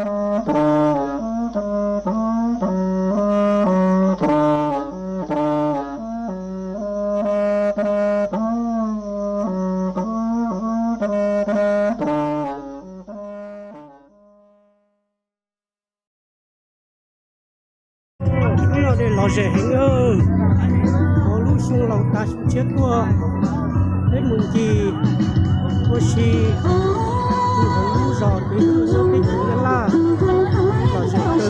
Lub no dej lom zem heev, hauv lub xyoo laus tas xyoo tshiab tuaj, peb mus ncig ua si hauv lub zos pem lub teb chaws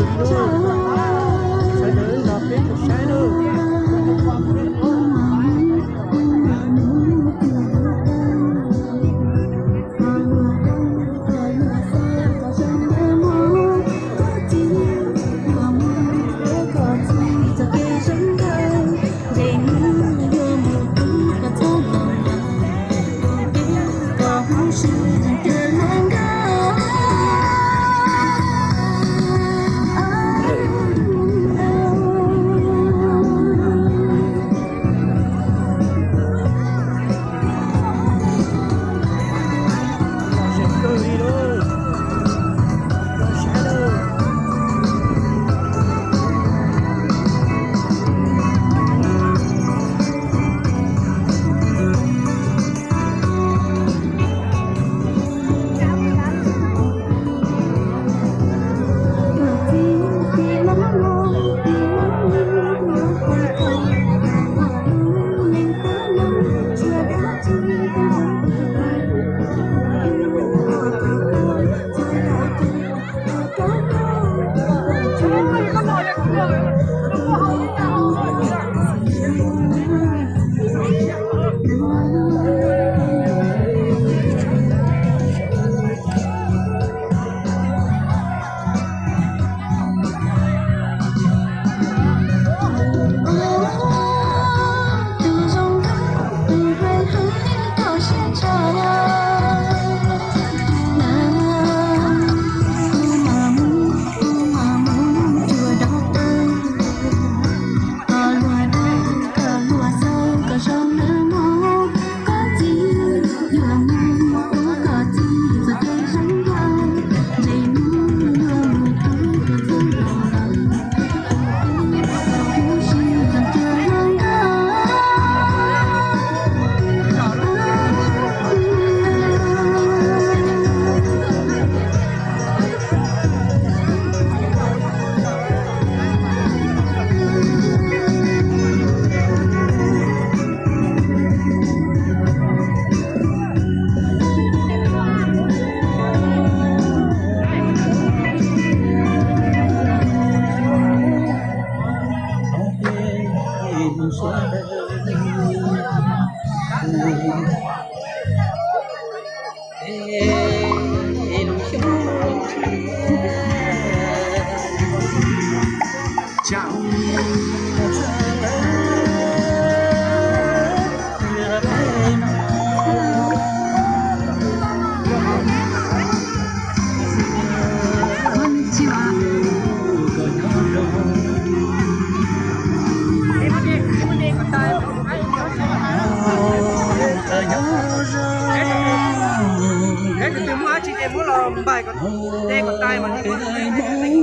Nyab Laj, lom zem kawg li lauj.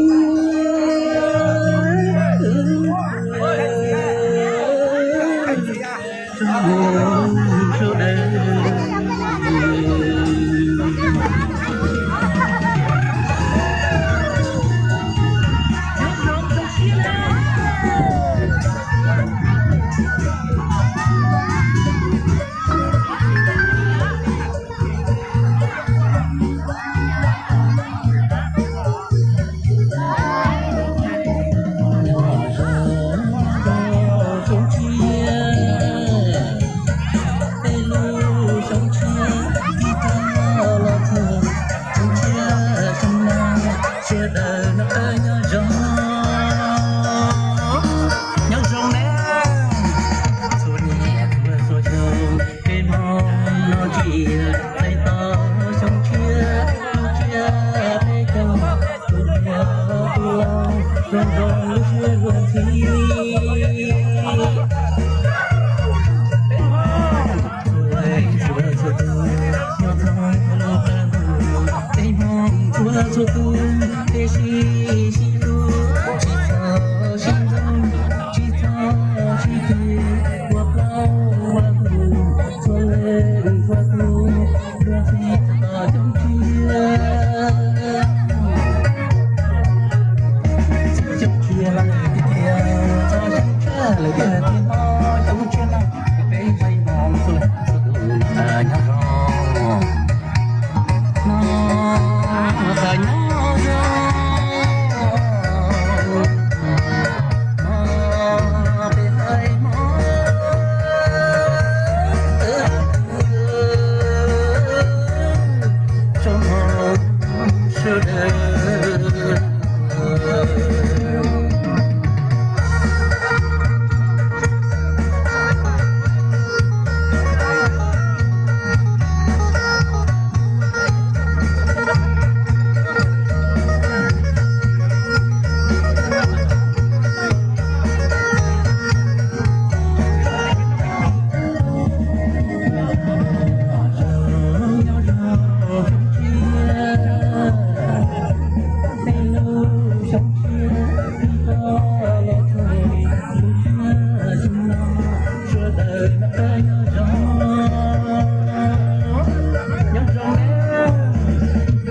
Sawv daws nrog peb mus saib lauj. Sawv daws noj qab nyob zoo, nyob zoo ne. Txhua niam txhua txhua xyoo, peb Hmoob no tsis txais tos xyoo tshiab, xyoo tshiab peb caug, tus hluas tus laus zoo zoo lub siab luag ntxhi. Txhua txhua tus nyob thoob plaws ntuj, peb Hmoob txhua Tub tub, tib si sib hlub, tsis txhob sib ntxub, tsis txhob sib ceg, ua plaub ua ntug, txhua leej txhua tus, luag ntxhi txog xyoo tshiab. Xyoo tshiab lawm tiag tiag, txog xyoo tshiab lawm tiag tiag, xyoo tshiab no peb ntsej muag txhua leej txhua tus nyob zoo. No txawm nyob zoo, no peb hais hmo sawv daws. Nyob zoo, nyob zoo,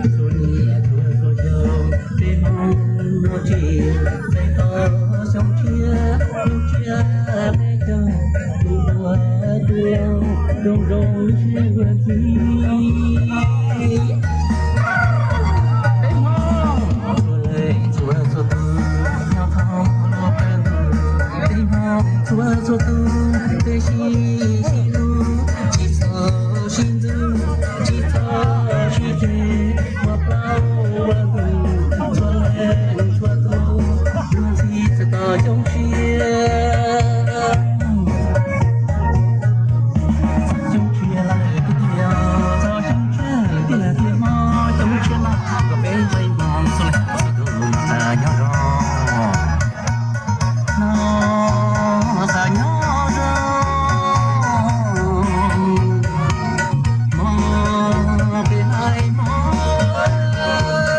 txhua niaj txhua txhua xyoo peb Hmoob no tsis txais tos xyoo tshiab, xyoo tshiab peb cog tus ua tus laug zoo zoo siab luag ntxhi. Peb Hmoob txhua leej txhua tus nyob thoob plaws ntuj, peb Hmoob txhua txhua tus peb sib sib hlub, tsis txhob sib ntxub, tsis txhob sib ceg, ua plaub ua ntug, txhua leej txhua tus, luag ntxhi txais tos xyoo tshiab. Xyoo tshiab lawm tiag tiag, txog xyoo tshiab lawm tiag tiag, hmo xyoo tshiab no kom peb ntsej muag txhua leej txhua tus nyob zoo. No txawm nyob zoo, hmo peb hais hmo sawv daws.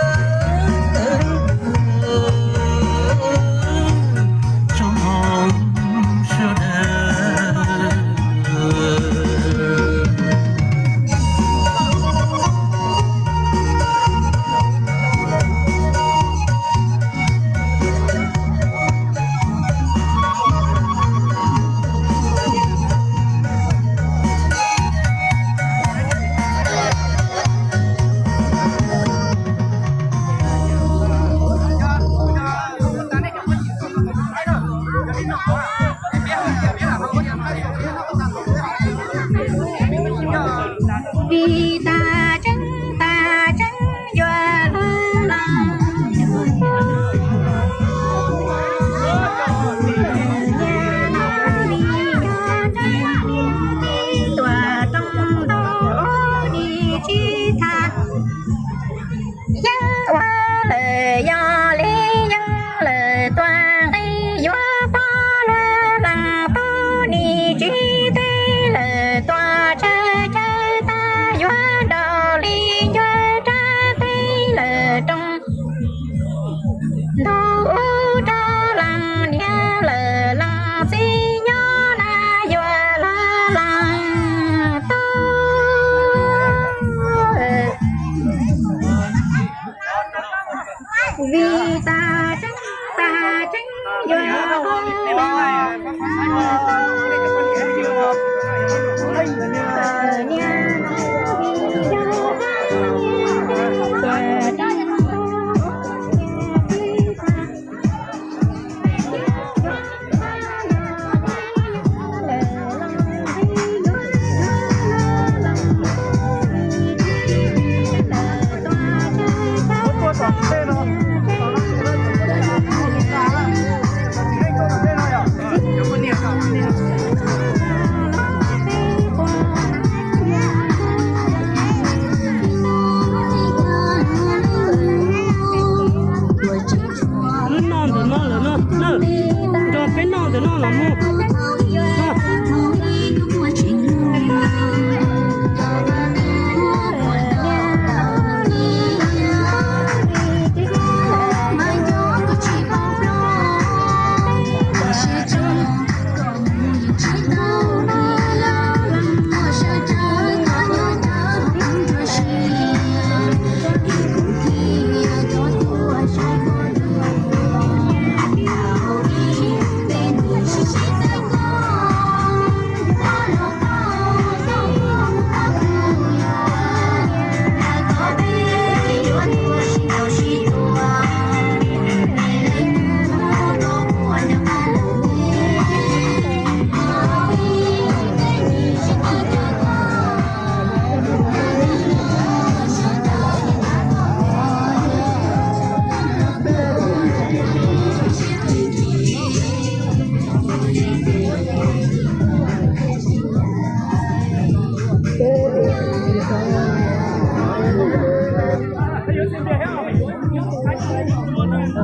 Vim tas tseeb tas tseeb yuav luag leej, tuam rooj ntau ub nim tsis tham. Yeej ua lawm yog li yeej lawm, tua nqi yuav pom luag leej, tub nim tsis teb lawm, tua tsawg tsawg tag yuav nraus li ncua, rab teb lawm rooj ntug ub rau leej niam lawm leej txiv nyob na, yuav luag leej tub. Vim tas tseeb tas tseeb yuav luag leej, niam no vim yog tas tseeb tas tseeb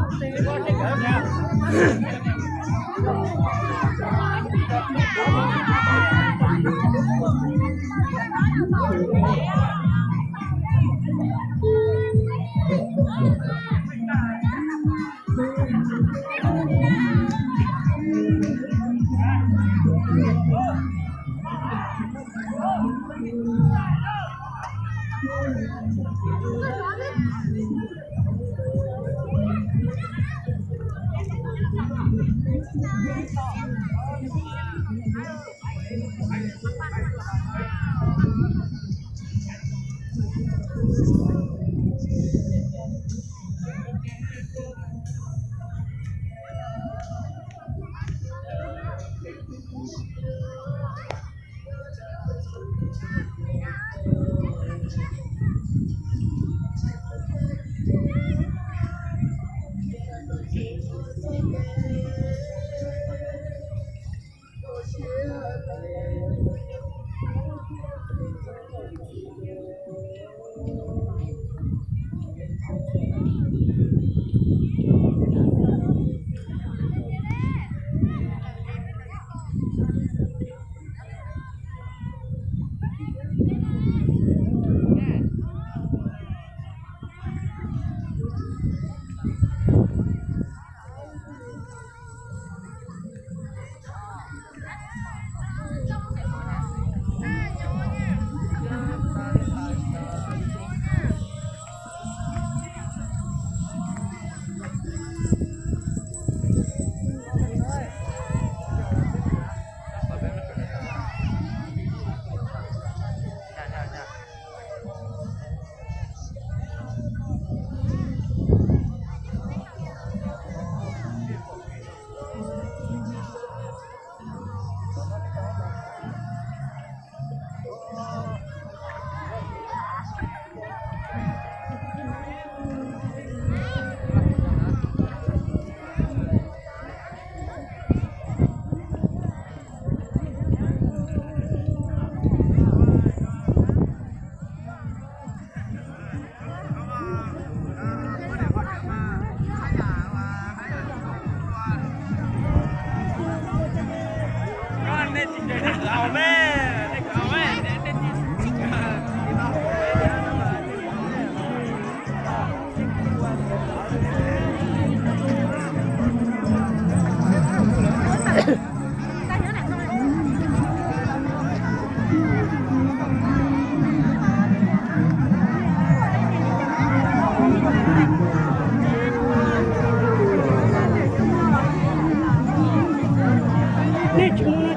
Nej tsis mus no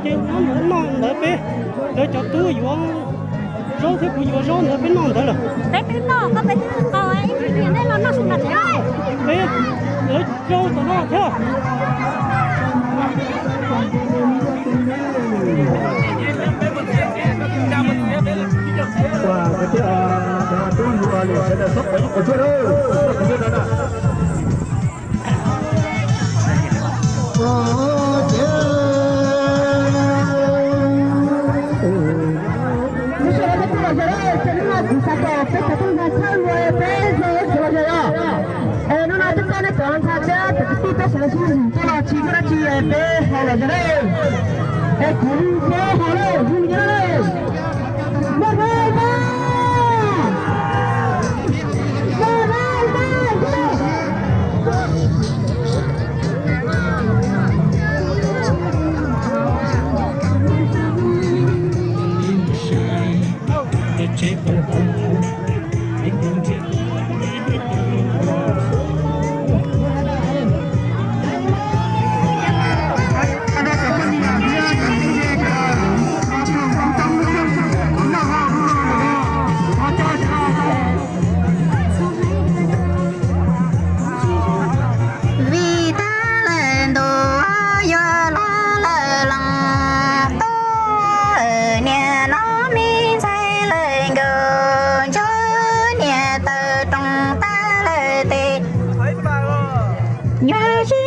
ces ua ntawd noj ntawd peb, lawv cov tub yuav zaub thiab kuv yuav zaub ntawd peb noj ntawd lawm. Peb twb noj, koj peb twb noj, ib ntsis nim nej los noj su na thiab. Peb lawv rau tom no thiab. Es hnub no twb coj nej cov ntxhais thiab cov kwv tij peb sawv daws sib zim coj los tsis muaj dab tsi es peb ho los yog lawm. Es kuv peb ho lawm, yog li lawm. Npaj npaj npaj npaj npaj. Vim tab lawm ntuj yuav los lawm los tuaj, niam no me ntxhais lawm nkaus ntsawg, niam tawm rooj tag lawm tes nyuaj siab